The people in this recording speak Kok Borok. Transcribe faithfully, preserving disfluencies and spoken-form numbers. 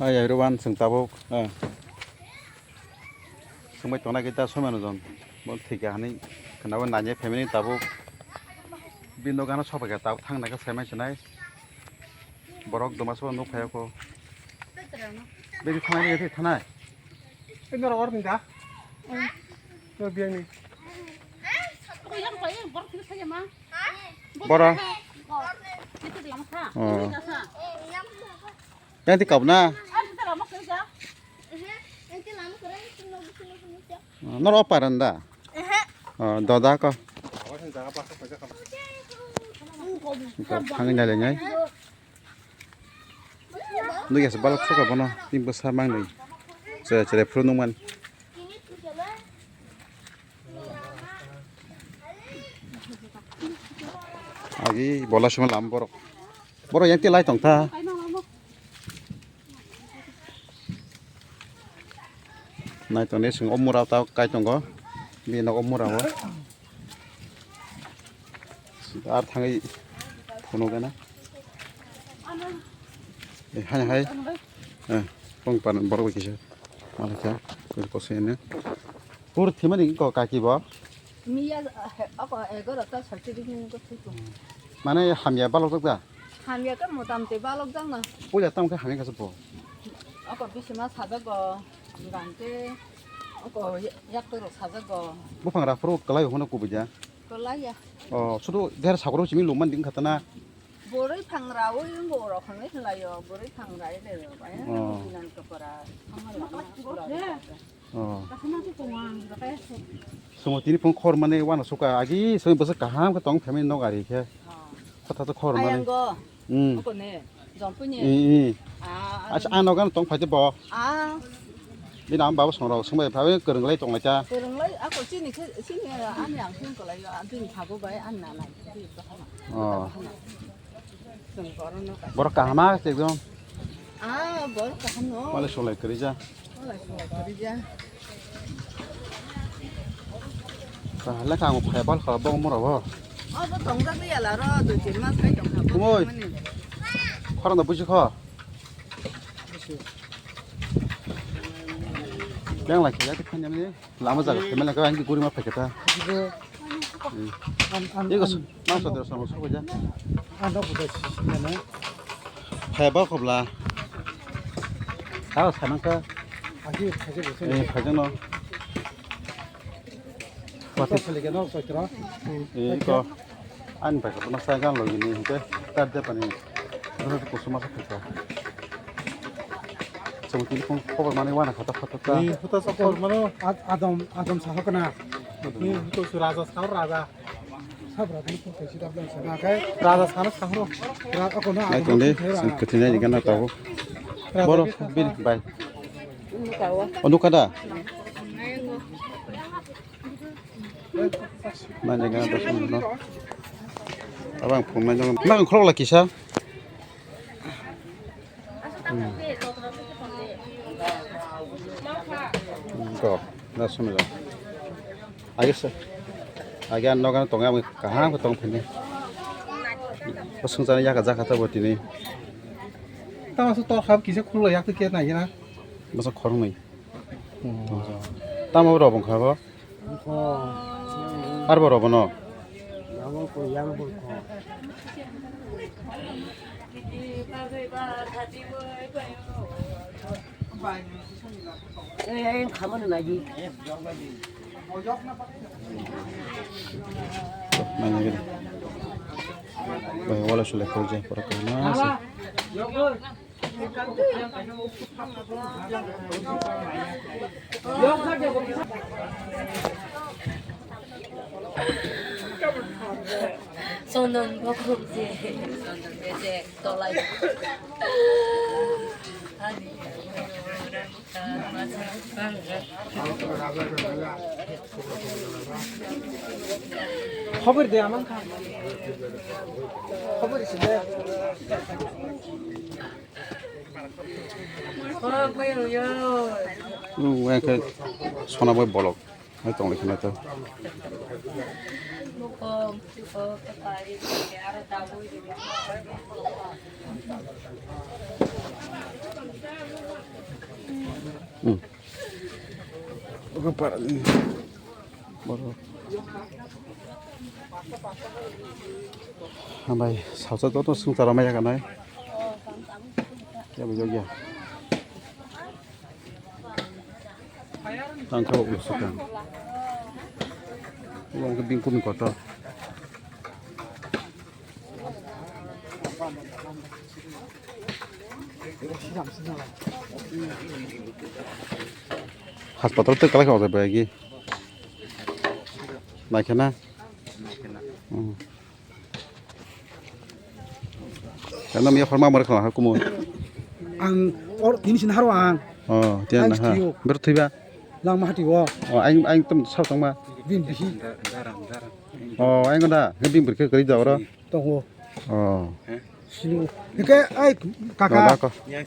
Hi everyone, chwng tabuk, eh, swngbai tongnai khe ta soimano jon. Bo thwikha hinwi khwnabo nainai family tabuk. Bini nogo ano sopaikha tabuk thangnaikhe saimai sinai. Borok duma sobo nuk phaiyakho. Bini thangnai, bini thangnai. Ini orang orang dah. Ini biang ni. Bora. Oh. Yang di kau na. Nor opa randa. Oh, doda ko. Ko thang na le ngai. Nugya se balok soka bono, tin bwsa mangnwi. Chwrai chwrai phuru nungmani. Agi bola sima lam borok. Borok yang tilai tongtha. Nai tongni sing o mura ta kai tongo. Bini nogo mura o. Ar thangwi phunuk gana. Eh, hai, hai. Eh, tong pan borok bai kisa. Malakha, koi kosoi ne. Pur thimani ko kaki bo. Miya, eh, ako egarota saitiri ni ko thiko. Mane hamya balok jak da? Hamya ka motamte balok jak na. Puja tam khe hamya kasa bo. Ako bisima sajago, gante, ako ya-, yaktoro sajago. Buphang raphuru kwlai hono kubui ja. Kwlai ya. Oh, sudu der sakoro simi lungman ding khatana. Boroi phangra oi wngbo rok hwnwi khlaio, boroi phangra oi laio, baya Oh. Binan kapara, sama lama, Oh. Sumo tini phung khor mani wana suka agi soi bwswk kaham khe tong family nok ari khe. Oh. Kotha to khor mani. Ayango. Hmm. Oko ne, jompui ne. Hmm, hmm. Ah, Acha ano gan tong phaide bo. Ah. Bini ang baba songrok sungbai phabe kwrwnglai tonglaita. Kwrwnglai ako chini khe, chini ani ang phone kwlaio, ah, bini phago bai ani nanai. Oh. Borok kaham a ekdom. Ah, borok kaham no. Wale solai kwrwi ja. Wale solai kwrwi ja. Kaham le kaham phai bal kha bo mura bo. Oh, bo tong ja ya la ro, dui tin mas kai tong kha bo. Oi. Khorang da buji kho. Yang lai khe ya khanya mani. Lama jaga phaimani khe ang guri ma phaikha ta. Ibo Hmm. An, an, Ego an, ma an, sodra sama sokoja. An rok buda sisi nana. Phaiba khobla. Sao sanangkha. Agi phaje bose. Eh, phaje no. Wati sele ke no sotro. Eh, ko. Ani bai ko na sa gan lo gini hingke tar de pani. Dona tu kusuma sa phaikha. Chong tini kong khobor mani wana khata khata ta. Ni huta sa khobor mano. Ad-, Adam, Adam sahok na. Ni huta su raja sa raja. Sab raja ni kong kaisi da blan sa. Na kai raja sa na sa ro. Ra-, ako na Nai Adam tong de, sing kong kaisi da sing blan sa. Kathina ni gana tabo. Raja Boro bi sa bin sa. Bai. Onu kada. Nai jaga da sung no. Abang phone nai jaga. Nang khulok la kisa. Hmm. Hmm, to, da sung no. Agi sa. Agi an nogan tong ang kaham tong phini. Basung jani yaka jaka ta botini. Tama su tor khap kisa khulok yak tu kiat nai na. Basa khorong nai. Hmm. Tamo rok bong kha bo. Arbo robono. Nanya gini. Bai wala sule kau jai pora kau na. Chondon bokhok je, chondon bejek tolai. Ani. Khobor de amang kha. Khobor isi de. Wngkha sona bai bolok hai tonglaikha naitho. Bukong, bukong, kepari, aro tabui. Hmm. Ogo para ni. Borok. Hambai, salsa joto swngcharo maya kanai. Kebo yogya. Tangka o sukang. Ulo ke bingkun kotor. Hospital tei kalai kha o jaga bai gi. Naikhe na? Hmm. Ano miya pharma mar khala ha kumo. Ang or tini sin haro ang. Oh, tiyan Ang na ha. Tiyo. Ber thiba. Lang mahati wo. Oh, ang ang tum sab tong ma. Bin bihi. Oh, ang da. Bin bir ke kari da ora. Tong wo. Oh. Sini. Ke ai kaka. Kaka.